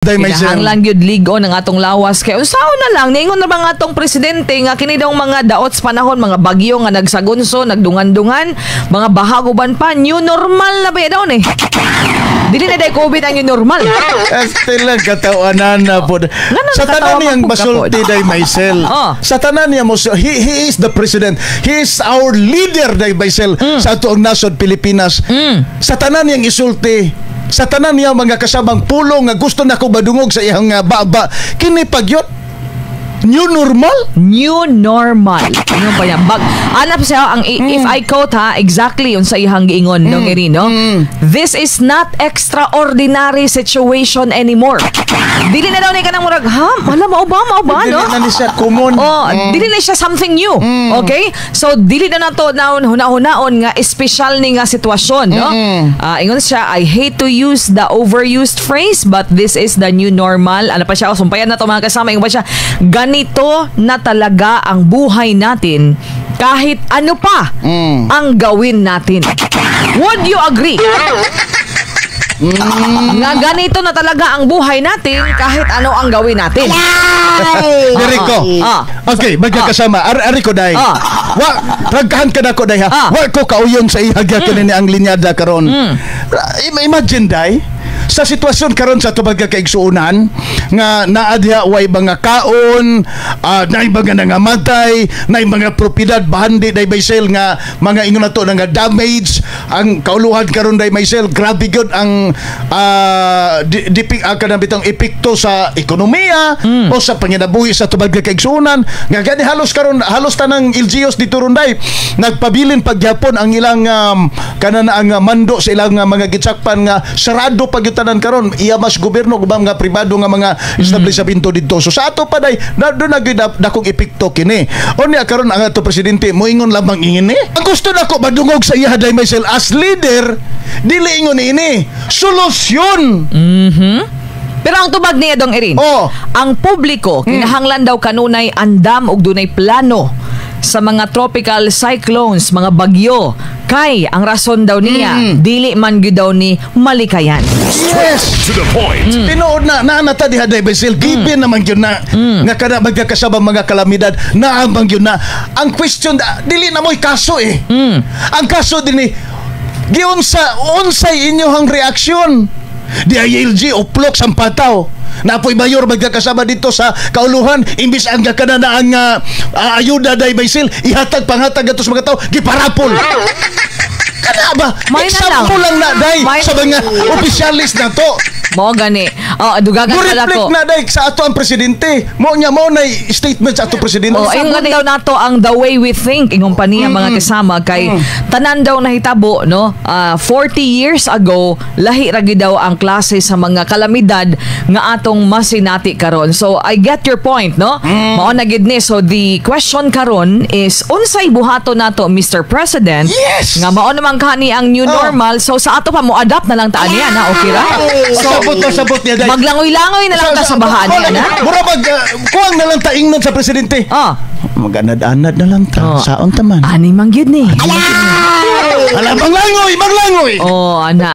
Day, Maisel. Kinahanglan gyud lig-on ang atong lawas kay unsaon na lang niingon na ba nga atong presidente nga kini daw mga daot sa panahon, mga bagyo nga nagsagunso, nagdungan-dungan, mga baha, uban pa, new normal na ba daw ni? Dili na day COVID ang new normal. Still lang katawanan na po. Nga Sa tanan nakatawa niyang man po ka po. basulti, day, Maisel. Sa tanan niya mo, he is the president. He is our leader, day, Maisel, sa ato ang nasod Pilipinas. Sa tanan niyang isulti, sa tanan niya mga kasamang pulong nga gusto nako badungog sa iyang baba, kini pagyot new normal? New normal. Ingon pa niya. Bag, anap siya, ang, if I quote ha, exactly yun sa iyang giingon, no, Irino? "This is not extraordinary situation anymore." Dili na daw ni kanang murag, ha? Wala, mao ba? Mao ba, Dili no? na ni siya common. Oh, dili na siya something new. Okay? So dili na nato naon huna-hunaon nga espesyal ni nga sitwasyon, no? Ah, ingon siya, "I hate to use the overused phrase, but this is the new normal." Ano pa siya? Oh, sumpayan na to, mga kasama. Ingon pa siya, "Ganito na talaga ang buhay natin kahit ano pa ang gawin natin." Would you agree nga ganito na talaga ang buhay natin kahit ano ang gawin natin? Diri ko. Okay, magkakasama. Ari ko, day. Wa ragkahan ka nako, day, ha. Wa ko kauyon sa ihag mm. Ang linyada karon. Imagine, day, sa sitwasyon karon sa tubag kaigsuonan nga naa diha way mga kaon, naay mga nangamatay, naay mga propiedad bahandi, day Maisel, nga mga ingon nato nga damage ang kauluhan karon, day Maisel. Grabe gyud ang kanang bitang epekto sa ekonomiya o sa panginabuhi sa tubag kaigsuonan nga gani halos karon halos tanang LGUs dito ron, day, nagpabilin pagyapon ang ilang kanan ang mando sa ilang mga gitsakpan nga sarado pag tanan karon, iya mas gobyerno ug mga pribado nga mga establishmento didto. So sa ato pa, day, na do na gyud dakong epekto kini. Unya karon ang ato presidente moingon lamang ingin ni. Ang gusto nako madungog sa iya, day Maisel, as leader, dili ingon ini solusyon. Pero ang tubag niya dong Erin, ang publiko kinahanglan daw kanunay andam og dunay plano sa mga tropical cyclones, mga bagyo. Kay ang rason daw niya, dili man gyud daw ni malikayan. Yes. To the point. Tinuod na naa na ta diha, day Maisel, given naman gyud na nga kada magkakasabang mga kalamidad naa man gyud na. Ang question dili na mo'y kaso eh. Ang kaso dinhi, giunsa unsay inyohang reaksyon? DILG uplok sa pataw. Napoy mayor, magkakasama, dito sa kauluhan, imbis ang kana na ang ayuda, day Maisel, ihatag panghatag ato sa mga tao, giparapol. Kana ba? May na lang. Example lang na, day, sa mga opisyalis na to. Mo gani. Oh, dugagan Mo pala reflect ko. Na, day, sa ato ang presidente. Mo niya mo na statement sa ato presidente. Oh, ingon daw nato ang the way we think, ingon pa niya, mga kasama, kay tanan daw nahitabo, no? Ah, 40 years ago lahi ra gyud daw ang klase sa mga kalamidad nga atong masinati karon. So I get your point, no? Mao na gid ni. So the question karon is unsay buhaton nato, Mr. President? Yes! Nga mao naman kani ang new normal. So sa ato pa mo adapt na lang ta niya na, okay ra? So, sabot na sabot niya, day. Maglangoy-langoy na lang ta sa baha niya na. Mura mag kuwang na lang taingnon sa presidente. Mag-anad-anad na lang ta. Oh. Saon ta man. Ani man gyud ni. Ala, manglangoy, manglangoy. Oh, ana.